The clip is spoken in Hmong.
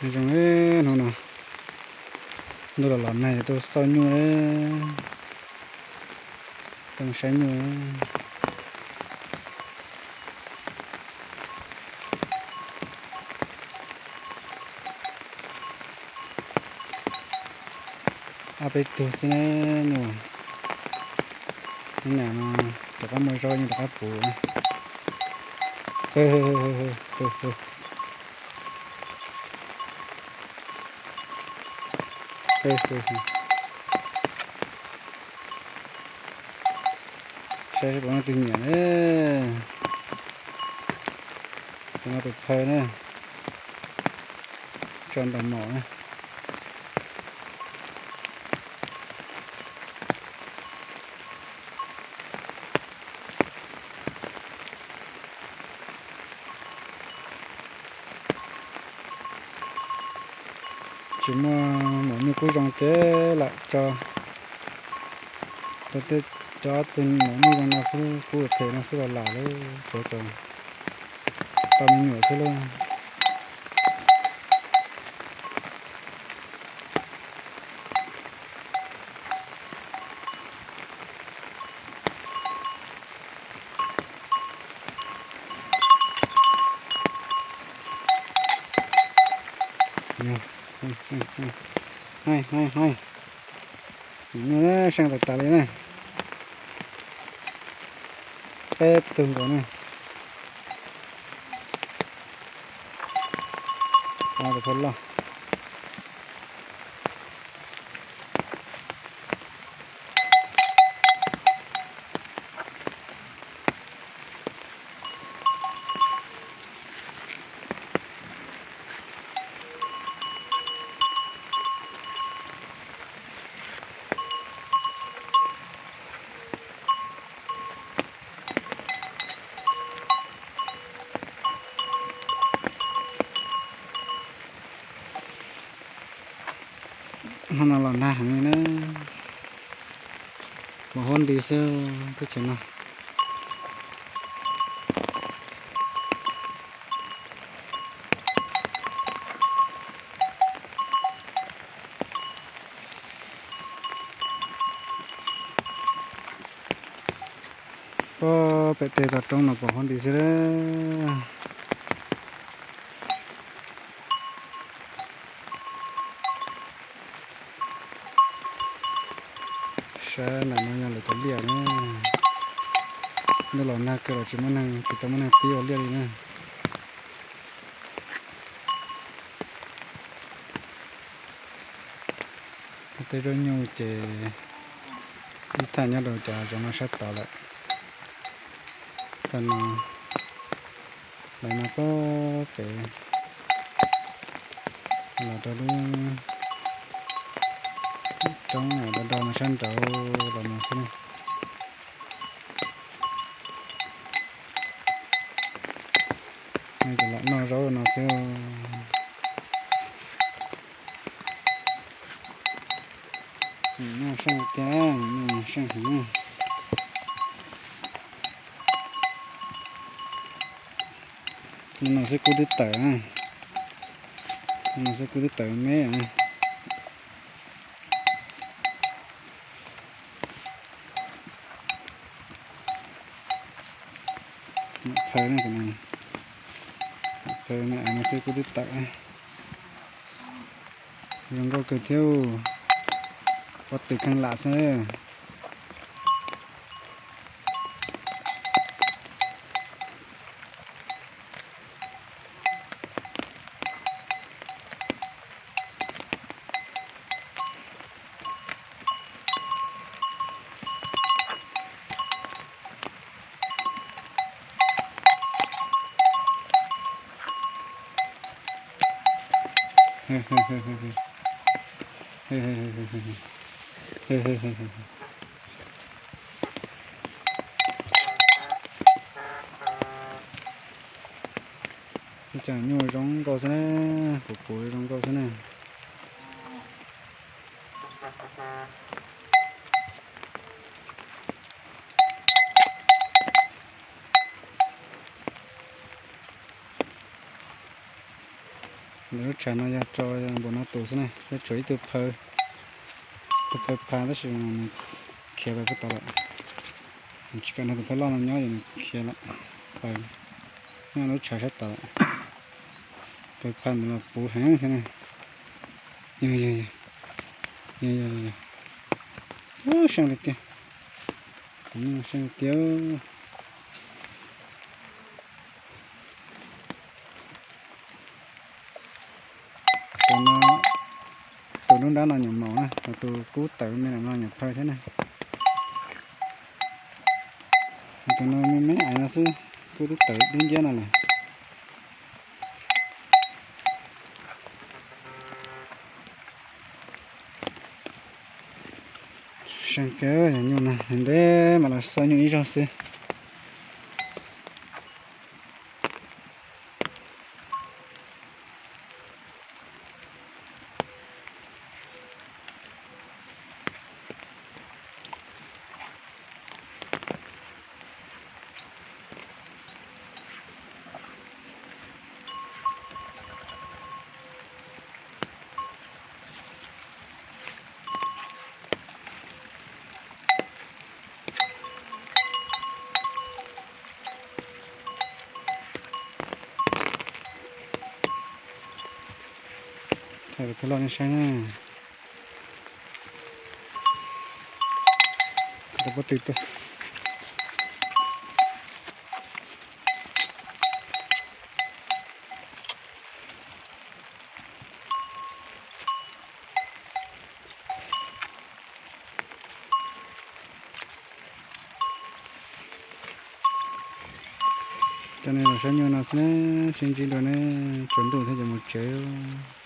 Zoo, hnub no ntuj los los nag tuaj xauj nyuj, tuaj saib nyuj. Ob peb tug xwb na, nyuj. Hnub no rov qab muaj zaub nyuj rov qab puv. Saib puas muaj tus nyiam na. Tus no tus phawj na, tso ntaus mom na. Tsis muaj maum nyuj kub zoo ces lam tso, tso ob tug maum nyuj zoo no xwb, kub phem no xwb los lam lawm, tsuav kom tau me nyuam xwb lauj. Nyuj seej tas tas li na. Peb tug nkaus na. Tus phawj loj. Hnub no los nag heev li na, mos huab nti xwb teb chaws no. Pem tej toj roob no pom huab nti xwb. Saib ntawm no yog lawv cov liaj na. Ntuj los nag kawg los tsis muaj neeg, tsis tau muaj neeg pib ua liaj li na. Tej zaub nyuj ces ib thaj nyob rau cov zos no sab tod lawm. Tag no lawv no pem los rau lub roob do do no sab nraud los no xwb na. Ces lam noj zaub no xwb. Noj seej tiag, noj seej heev. Tus no xwb kub twb tawm, tus no xwb kub twb tawm me. Phawj ne, phawj ne, av no xwb kub twb tawm. Zoo nkauj kawg thiab, pob tw kheej lam xwb. Ib co nyuj zoo nkauj xwb na, puv puv zoo nkauj xwb na. Lawv lub tshav no yog rau npaum no tus xwb na, peb tshuav ib tug phaw, tus phaw phaw tab sis nws khiav pais puag tod lawm. Tsis kam nrog tus phaw loj no nyob, nws khiav lawm, pais nyob lub tshav sab tod lawm. Phaw phaw ntawd los puv heev thiab na. Yog, yog, yog, yog, yog, ub, seej tiag tiag, seej tiag tiag. Tus no, tus nruab nrab no nyuam maum na, ho tus kub tawm me ntawm no nyuam phaw thiab na. Tus no me me aiv no xwb, kub twb tawm dub nciab no lawm. Seej kawg, yog nyuj no ntev mas los xauj nyuj ib zaug xwb. Thaij peb loj nej saib na. Tau pob tw tuaj. Coj nej los saib nyuj no xwb na, sib ntsib dua ne, tsaus ntuj thiab ces mus tsev.